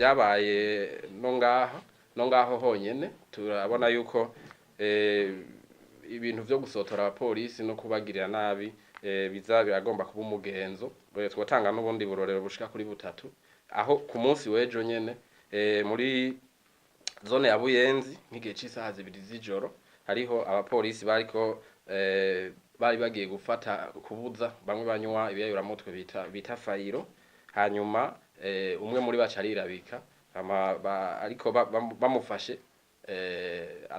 Ntivyabaye no ngaha no ngaho honyene. Turabona yuko ibintu vyo gusotora abapolisi no kubagirira nabi biza biragomba kuba umugenzo. Twotanga n'ubundi burorero bushika kuri butatu, aho ku munsi w'ejo nyene muri zone ya Buyenzi, nk'igihe c'isaha 2 z'ijoro, hariho abapolisi bariko bari bagiye gufata, kubuza bamwe banywa ibiyayuramutwe bita fayiro. Hanyuma umwe muri baca arirabika, ariko bamufashe,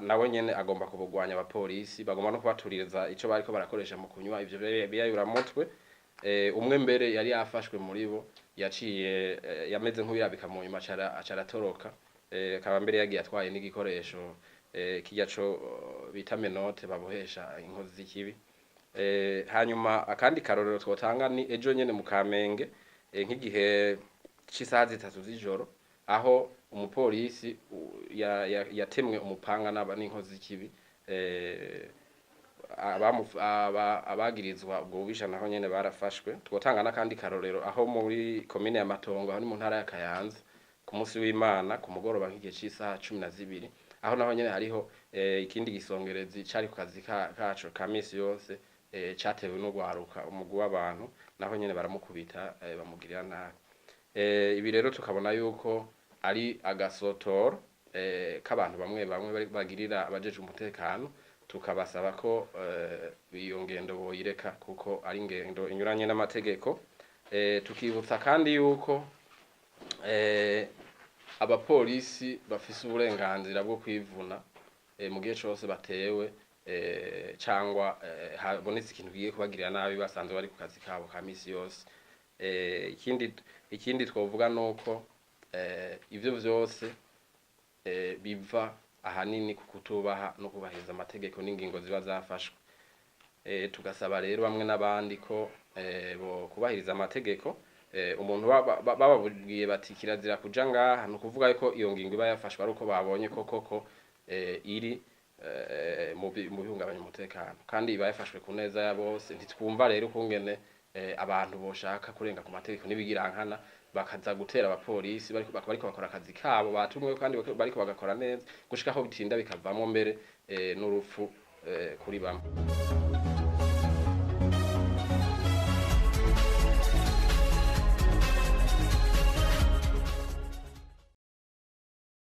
nawe nyene agomba kubugwanya abapolisi, bagomba no kubaturiza ico bariko barakoresha mu kunywa ivyo biyayuramutwe. Umwe mbere yari yafashwe muri bo yaciye yameze nk'uwirabika, mu nyuma aca aratoroka. Akaba mbere yagiye atwaye n'igikoresho kirya co bita menottes babohesha inkozi z'ikibi. Hanyuma akandi karorero twotanga ni ejo nyene mu Kamenge, nk'igihe c'isaha 3 z'ijoro, aho umupolisi yatemwe umupanga n'inkozi z'ikibi. Abagirizwa ubwo bubisha naho nyene barafashwe. Twotanga n'akandi karorero aho muri komine ya Matongo, aho ni mu ntara ya Kayanza, ku munsi w'Imana ku mugoroba, nk'igihe c'isaha 12, aho naho nyene hariho ikindi gisongerezi cari ku kazi kaco ka misi yose, catewe n'urwaruka, umugwi w'abantu, naho nyene baramukubita, bamugirira nabi. Ibi rero tukabona yuko ari agasotoro k'abantu bamwe bamwe bagirira abajejwe umutekano. Tukabasaba ko iyo ngendo boyireka, kuko ari ingendo inyuranye n'amategeko. Tukibutsa kandi yuko abapolisi bafise uburenganzira bwo kwivuna mu gihe cose batewe cangwa habonetse ikintu kigiye kubagirira nabi, basanzwe bari ku kazi kabo ka misi yose. Ikindi twovuga nuko ivyo vyose biva ahanini ku kutubaha no kubahiriza amategeko n'ingingo ziba zafashwe. Tugasaba rero bamwe n'abandi ko bo kubahiriza amategeko. Umuntu bababwiye bati kirazira kuja ngaha, ni ukuvuga yuko iyo ngingo iba yafashwe ari uko babonye ko koko iri mu bihungabanya umutekano, kandi iba yafashwe ku neza ya bose. Ntitwumva rero ukungene abantu boshaka kurenga ku mategeko n'ibigirankana, bakaza gutera abapolisi bariko bakora akazi kabo batumwe, kandi bariko bagakora neza, gushika aho bitinda bikavamwo mbere n'urupfu kuri bamwe.